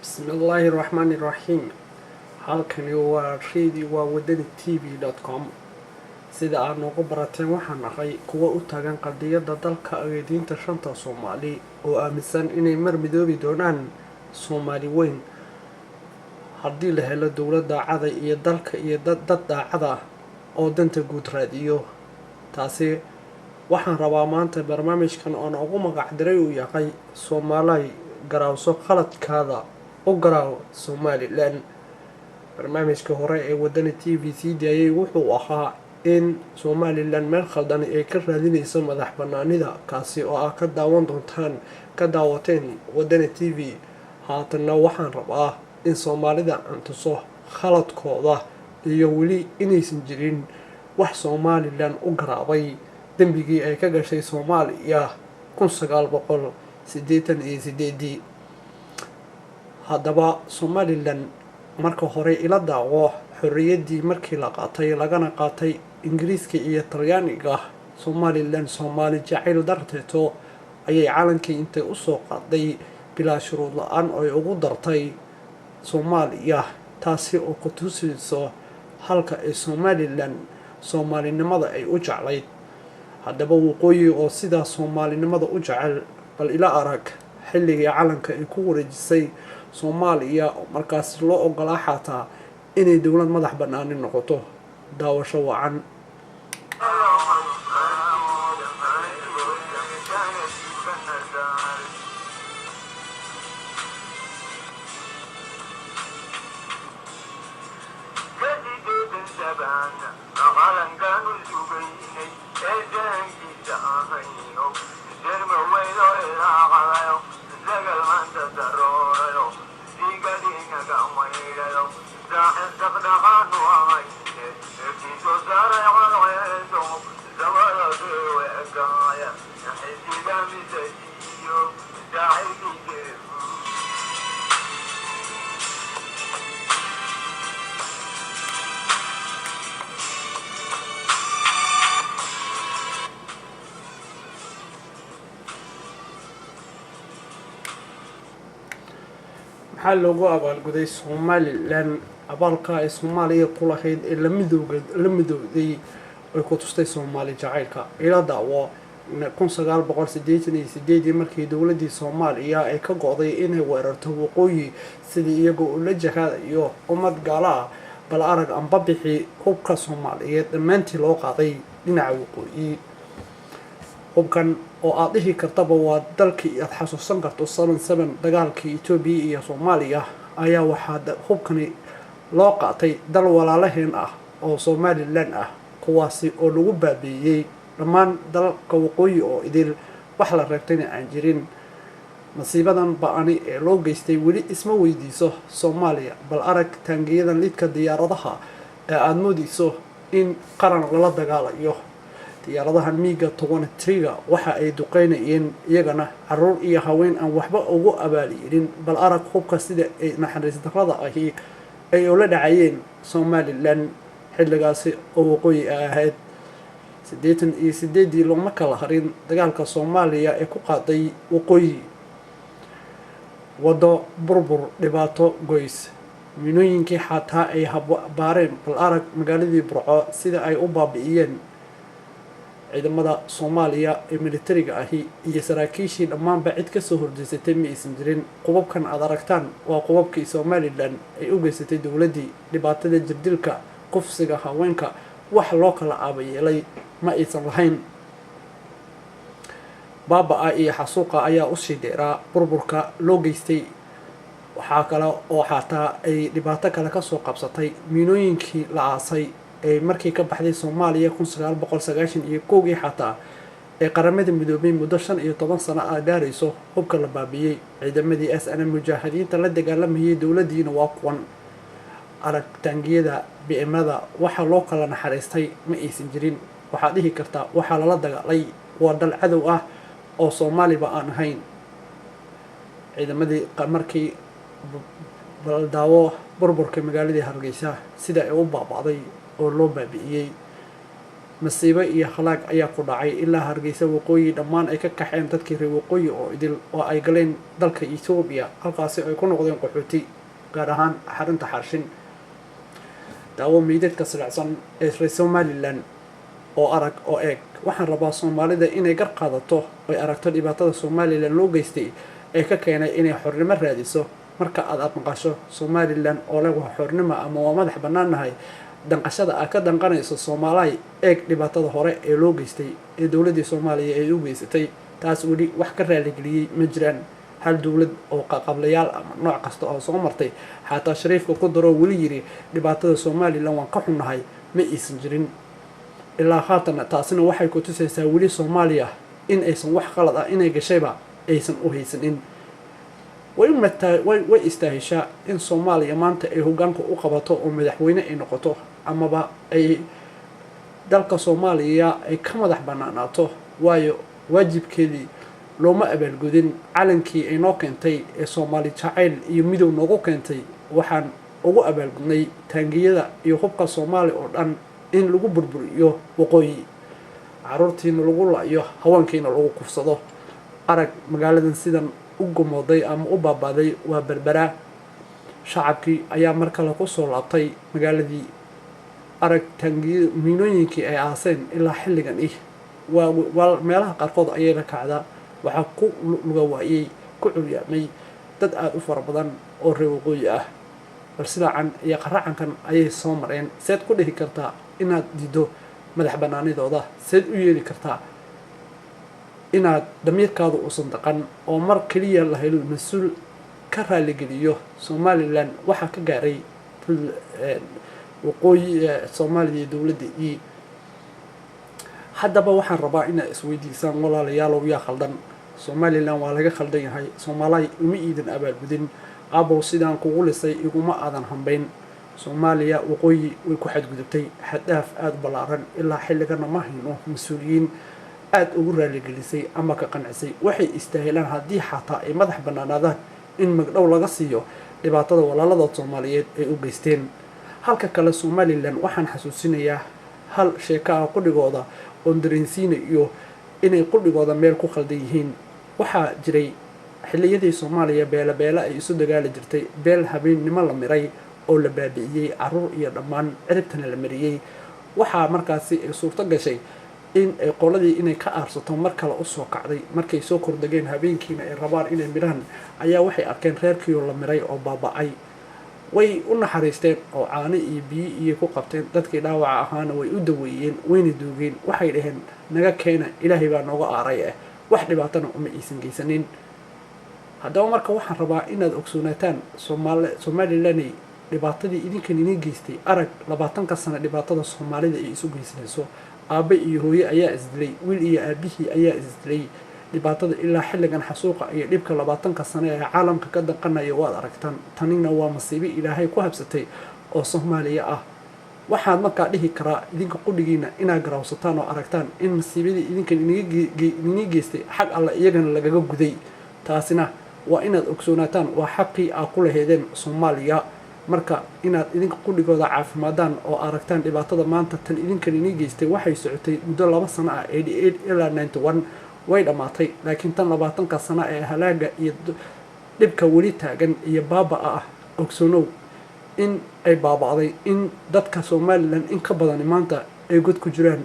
Bismillaahi Raxmaani Raxiim. Halkani waa radio, waa Wadani TV.com. Sida aad noogu barateen, waxaan nahay kuwa u taagan qadiyadda dalka iyo diinta shanta Soomaali oo aaminsan inay mar midoobi doonaan Soomaali weyn haddii la helo dowlad daacada iyo dalka iyo dad daacada oo danta guud raadiyo. Taasi waxaan rabaa maanta barnaamijkan oon ugu magac diray uu yahay "Soomaalay garaawso khaladkaada, u garaaw Somalilan". Barnaamijka hore ee Wadani TV sii daayay wuxuu ahaa in Somalilan meel khaldan ay ka raadinayso madax banaanida, kaasi oo aad ka daawan doontaan, ka daawateen Wadani TV. Haatanna waxaan rabaa in Soomaalida aan tuso khaladkooda iyo weli inaysan jirin wax Somalilan u garaabay dembigii ay ka gashay Soomaaliya 1988-dii. Haddaba Somalilan marka hore ila daawo xorriyaddii markii la qaatay, lagana qaatay Ingiriiska iyo Talyaaniga. Somalilan Soomaali jacayl darteeto ayay calankii intay usoo qaaday bilaa shuruud la-aan ay ugu dartay Soomaaliya, taasi oo ku tusayso halka ay Somalilan soomaalinimada ay u jeclayd. Haddaba waqooyi oo sidaa soomaalinimada u jecel, bal ila arag xilligii calanka ay ku wareejisay Soomaaliya oo markaas loo ogolaa xataa inay dowlad madax banaani noqoto. Daawasho wacan. Maxaa loogu abaalguday Somalilan abaalka ay Soomaaliya ku lahayd ee lamidooga la midowday ay ku tustay Soomaali jacaylka? Ila daawo 1988-dii markii dowladdii Soomaaliya ay ka go'day inay weerarto waqooyi sidii iyagoo ula jahaadayo ummad gaala ah. Bal arag ambabixii hubka Soomaaliyeed dhammaantii loo qaaday dhinaca waqooyi. Hubkan oo aad dhihi kartaba waa dalkii aad xasuusan karto 7-7 dagaalkii Etoobiya iyo Soomaaliya, ayaa waxaa hubkani loo qaatay dal walaalaheen ah oo Somalilan ah, kuwaasi oo lagu baabiiyey dhammaan dalka waqooyi oo idil, wax la reebtayna aan jirin. Masiibadan ba-ani ee loo geystay weli isma weydiiso Soomaaliya. Bal arag taangiyadan lidka diyaaradaha ee aada moodeyso in qaran lala dagaalayo. Diyaaradaha Miiga 23-ga waxa ay duqeynayeen iyagana caruur iyo haween aan waxba ugu abaalyeelin. Bal arag hubka sida ay naxariis darrada ahi ay ula dhacayeen Somalilan xilligaasi oo waqooyi ay ahayd. 88-dii looma kala harin dagaalka Soomaaliya ee ku qaaday waqooyi: waddo burbur, dhibaato goys, miinooyinkii xataa ay habaareen. Bal arag magaaladii Burco sida ay u baabi'iyeen ciidamada Soomaaliya ee militariga ahi iyo saraakiishii dhammaanba. Cid kasoo horjeysatay ma aysan jirin. Qubabkan aad aragtaan waa qubabkii Somalilan ay u geysatay dowladdii. Dhibaatada jirdilka, kufsiga haweenka, wax loo kala aabayeelay ma aysan lahayn. Baaba-a iyo xasuuqa ayaa usii dheeraa burburka loo geystay. Waxaa kale oo xataa ay dhibaato kale kasoo qabsatay miinooyinkii la aasay ee markii ka baxday Soomaaliya 1991-kii, xataa ee Qaramada Midoobay muddo 15 sano ah gaarayso hubka la baabiyey. Ciidamadii SNM mujaahidiinta la dagaalamayay dowladdiina waa kuwan. Arag taangiyada BM-ada, waxaa loo kala naxariistay ma aysan jirin. Waxaad dhihi kartaa waxaa lala dagaalay waa dal cadow ah oo Soomaaliba aan ahayn. Ciidamadii markii baldaawo burburka magaaladii Hargeysa sida ay u baaba'day oo loo baabi'iyey. Masiibo iyo halaag ayaa ku dhacay ilaa Hargeysa waqooyi dhammaan ay ka kaxeen dadkii reer waqooyi oo idil oo ay galeen dalka Etoobiya, halkaasi ay ku noqdeen qaxooti, gaar ahaan xarunta Xarshin. Daawo meydadka silacsan ee reer Somalilan oo arag oo eeg. Waxaan rabaa Soomaalida inay gar qaadato oy aragto dhibaatada Somalilan loo geystay ee ka keenay inay xornimo raadiso. Marka aad maqasho Somalilan oo leh waa xornimo ama waa madax bannaannahay, danqashada aad ka danqanayso Soomaalaay, eeg dhibaatada hore ee loo geystay ee dowladdii Soomaaliya ay u geysatay. Taas weli wax ka raaligeliyey ma jiraan. Hal dowlad oo qaqablayaal ama nooc kasta oo soo martay, xataa Shariifka ku daroo weli yiri dhibaatada Somalilan waan ka xunnahay, ma aysan jirin ilaa haatan. Taasina waxay ku tusaysaa weli Soomaaliya in aysan wax qalad ah inay gashayba aysan u haysanin. Way istaahishaa in Soomaaliya maanta ay hoggaanka u qabato oo madaxweyne ay noqoto, amaba ay dalka Soomaaliya ay ka madax bannaanaato, waayo waajibkeedii looma abaalgudin. Calankii ay noo keentay ee Soomaali jacayl iyo midow noogu keentay waxaan ugu abaalgudnay taangiyada iyo hubka Soomaaliya oo dhan in lagu burburiyo waqooyi, caruurtiina lagu la'yo, haweenkiina lagu kufsado. Arag magaaladan sidan u gumooday ama u baabaaday waa Berbera. Shacabkii ayaa mar kale ku soo laabtay magaaladii. Arag taangiya miinooyinkii ay aaseen ilaa xilligan ih waa meelaha qaarkood ayay la kacdaa. Waxaa ku luga waayey, ku curyaamay dad aada u fara badan oo reer waqooyi ah. Bal silaacan iyo qaracankan ayay soo mareen. Seed ku dhihi kartaa inaad diiddo madax bannaanidooda? Seed u yeeli kartaa inaad damiirkaadu uusan daqan oo mar keliya la helo mas-uul ka raaligeliyo Somalilan waxaa ka gaaray waqooyi Soomaaliya dowladda? E haddaba waxaan rabaa inaad isweydiisaan, walaalayaalow, yaa khaldan? Somalilan waa laga khaldan yahay. Soomaalay, uma iidan abaalgudin. Aabow, sidaan kugu lisay iguma aadan hambayn. Soomaaliya waqooyi way ku xadgudubtay xaddhaaf aada u ballaaran. Ilaa xilligana ma hayno mas-uuliyiin aada ugu raaligelisay ama ka qancisay. Waxay istaahilaan haddii xataa ay madax bannaanaadaan in magdhow laga siiyo dhibaatada walaaladood Soomaaliyeed ay u geysteen. Halka kale Somalilan waxaan xasuusinayaa hal sheeko ah qudhigooda oon dareensiinayo inay qudhigooda meel ku khaldan yihiin. Waxaa jiray xilliyadii Soomaaliya beela beela ay isu dagaali jirtay, beel habeennimo la miray oo la baabi'iyey, caruur iyo dhammaan ciribtana la mariyey. Waxaa markaasi ay suurto gashay in ay qoladii inay ka aarsato mar kale usoo kacday. Markay soo kordegeen habeenkiina ay rabaan inay miraan ayaa waxay arkeen reerkiioo la miray oo baaba'ay. Way u naxariisteen oo caano iyo biyo iyo ku qabteen. Dadkii dhaawaca ahaana way u daweeyeen, wayna duugeen. Waxay dhaheen, naga keena, Ilaahay baa nooga aaray ah. Wax dhibaatana uma aysan geysanin. Haddaba marka waxaan rabaa inaad ogsoonaataan, Somalilaney, dhibaatadii idinkan idin geystay. Arag 20-ka sano dhibaatada Soomaalida ay isu geysanayso. Aabbe iyo hooye ayaa isdilay, wiil iyo aabihii ayaa isdilay. Dhibaatada ilaa xilligan, xasuuqa iyo dhibka 20-ka sano ee caalamka ka danqanaya waad aragtaan. Tanina waa masiibo Ilaahay ku habsatay oo Soomaaliya ah. Waxaad markaa dhihi karaa idinka qudhigiina inaad garawsataan oo aragtaan in masiibadii idinkan idinii geystay xag alle iyagana lagaga guday. Taasina waa inaad ogsoonaataan, waa xaqii aa ku laheedeen Soomaaliya. Marka inaad idinka qudhigooda caafimaadaan oo aragtaan dhibaatada maanta tan idinkan inii geystay waxay socotay muddo 2 sano ah, 88 ilaa 91, way dhammaatay. Laakiin tan 20-ka sano ee halaaga iyo dhibka weli taagan iyo baaba-a ah, ogsoonow in ay baaba'day, in dadka Somalilan in ka badani maanta ay god ku jiraan.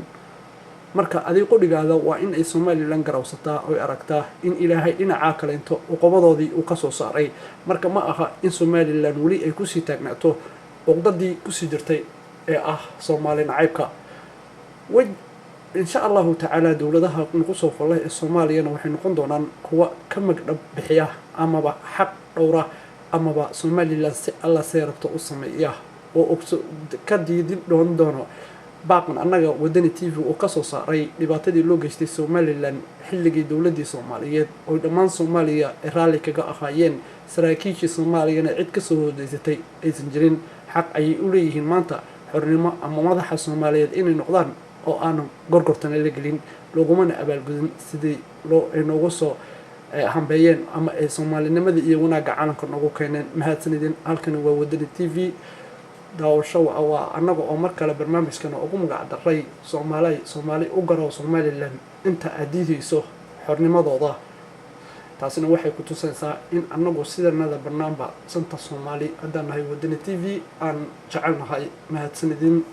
Marka adig qudhigaada waa in ay Somalilan garawsataa oy aragtaa in Ilaahay dhinacaa kaleento uqobadoodii uu kasoo saaray. Marka ma aha in Somalilan weli ay kusii taagnaato uqdadii kusii jirtay ee ah Soomaali nacaybka. Way insha Allahu tacaala dowladaha nagu soo fallay ee Soomaaliyana waxay noqon doonaan kuwa ka magdhab bixiya amaba xaq dhowra amaba Somalilan si Alla see rabto u sameeya oo ka diidin dhoon doono. Baaqan annaga Wadani TV uu kasoo saaray dhibaatadii loo geystay Somalilan xilligii dowladdii Soomaaliyeed oo dhammaan Soomaaliya ay raalli kaga ahaayeen, saraakiishii Soomaaliyana cid kasoo horjeysatay aysan jirin. Xaq ayay u leeyihiin maanta xornimo ama madaxa Soomaaliyeed inay noqdaan oo aanan gorgortana la gelin, loogumana abaalgudin sidii loo ay noogu soo hambeeyeen ama ay soomaalinimadii iyo wanaagga caalamka noogu keeneen. Mahadsanidin. Halkani waa Wadani TV. Daawasho waa annaga oo mar kale barnaamijkana ugu magac daray Soomaali, Soomaali u garow Somaliland inta aad diidayso xornimadooda. Taasina waxay ku tusaysaa in annagu sidanada banaanba santa Soomaali haddaan nahay Wadani TV aan jecelnahay. Mahadsanidin.